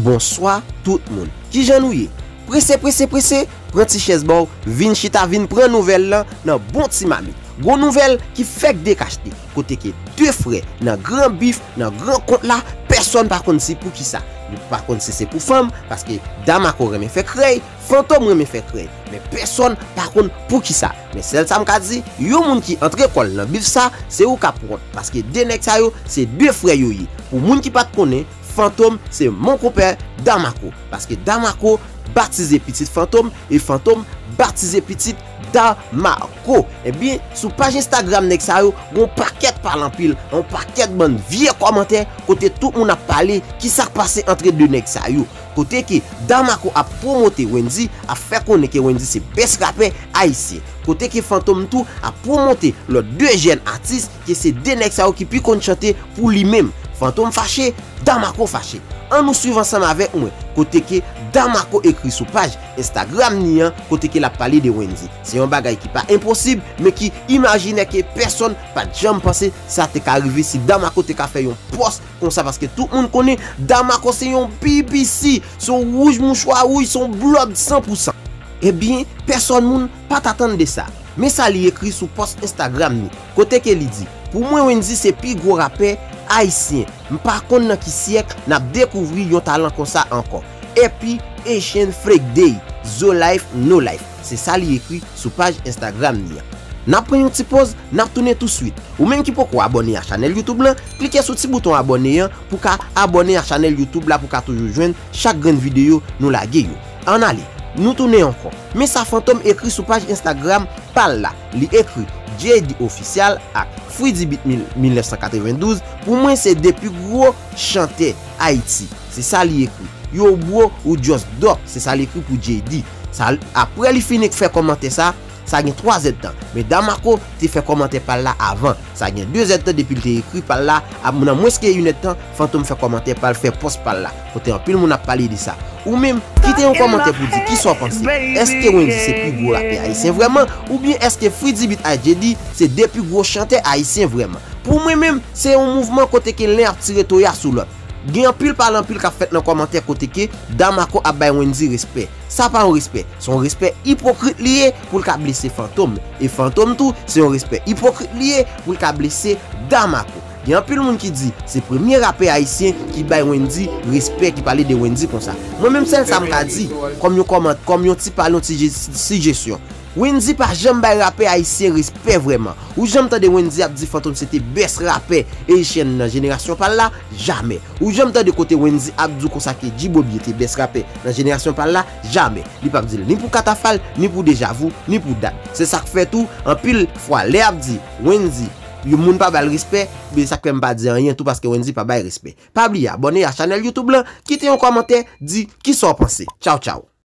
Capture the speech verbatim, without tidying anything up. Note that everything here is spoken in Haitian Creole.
Bonswa tout moun. Kijan nou ye? Prese, prese, prese, pran ti chèz ba w, vin chita, vin pran nouvèl lan nan bon ti mamit. Gwo nouvèl ki fèk dekachte, kote ke de frè nan gran bif, nan gran kont la, pèsonn pa konn si poukisa. Nou pa konn si se pou fanm, paske Damako renmen fè krèy, Fantom renmen fè krèy, men pèsonn pa konn poukisa. Men sèl sa m ka di, yon moun ki antre kò l nan bif sa, se ou k ap wont, paske de nèg sa yo, se de frè yo ye. Pou moun ki pa t konnen, Fantom se mon konpè Damako, paske Damako batize pitit Fantom e Fantom batize pitit Damako. Ebyen, sou paj Instagram nèg sa yo, gon pakèt pale anpil, yon pakèt bann vye kòmantè kote tout moun ap pale ki sa k pase antre de nèg sa yo. Kote ke Damako ap pwomote Wendyy, ap fè konnen ke Wendyy se best rapè ayisyen. Kote ke Fantom tou ap pwomote lòt de jèn atis ke se de nèg sa yo ki pi konn chante pou li menm. Fantom fache, Damako fache. Ann nou swiv ansanm avèk mwen, kote ke Damako ekri sou paj Instagram ni an, kote ke l ap pale de Wendyy. Se yon bagay ki pa enposib, men ki imajinè ke pèsonn pa t janm panse sa te ka rive si Damako te ka fè yon pòs konsa, paske tout moun konnen Damako se yon B B C, se yon wouj mouchwa wouj, se yon blood san pou san. Ebyen, pèsonn moun pa t atann de sa. Men sa li ekri sou pòs Instagram ni, kote ke li di, pou mwen Wendyy se pi gwo rapè ayisyen. M pa konn nan ki syèk n ap dekouvri yon talan konsa ankò. Epi Haitian Flag Day, Zo Life, No Life. Se sa li ekri sou paj Instagram ni an. N ap pran yon ti pòz, n ap tounen touswit. Ou menm ki poko abòne a chanèl YouTube lan, klike sou ti bouton abòne an pou ka abòne a chanèl YouTube la pou ka toujou jwenn chak grenn videyo nou lage yo. Ann ale, nou tounen ankò. Men sa Fantom ekri sou paj Instagram pa l la. Li ekri J D Official ak Freedy Beat mil, mil nèf san katrevendouz, pou mwen se de pi gwo chantè Ayiti. Se sa li ekri. Yo bro, ou just dope, se sa li ekri pou J D. Sa, apre li fini fè kòmantè sa, sa gen twa zèdtan. Men Damako te fè kòmantè pa l la avan. Sa gen de zèdtan depi l te ekri pa l la, ap, nan mwens ke inèdtan, Fantom fè kòmantè pa l, fè pòs pa l la. Kote anpil moun ap pale de sa. Ou menm, kite yon kòmantè pou di kisa w panse. Èske Wendyy se pi gwo rapè ayisyen vrèman? Oubyen èske Freedy Beat ak J D se de pi gwo chantè ayisyen vrèman? Pou mwen menm, se yon mouvman kote ke len ap tire toya sou lòt. Gen anpil pale anpil k ap fèt nan kòmantè kote ke Damako ap bay Wendyy respè. Sa pa yon respè, se yon respè ipokrit li ye pou l ka blese Fantom. E Fantom tou, se yon respè ipokrit li ye pou l ka blese Damako. Gen anpil moun ki di se premye rapè ayisyen ki bay Wendyy respè, ki pale de Wendyy konsa. Mwen menm sèl sa m ka di, kòm yon kòmant, kòm yon ti pale, yon ti je-, sijesyon. Wendyy pa janm bay rapè ayisyen respè vrèman. Ou janm tande Wendyy ap di Fantom se te best rapè Haitian nan jenerasyon pa l la? Jamè. Ou janm tande kote Wendyy ap di w konsa ke G-Bobby te best rapè nan jenerasyon pa l la? Jamè. Li p ap di l ni pou Katafal, ni pou Deja Vu, ni pou Dat. Se sa k fè tou, anpil fwa, lè y ap di Wendyy, yon moun pa ba l respè, men sa k fè m pa di anyen tou, paske Wendyy pa bay respè. Pa bliye abòne a chanèl YouTube lan, kite yon kòmantè, di kisa w panse. Tchaw, tchaw.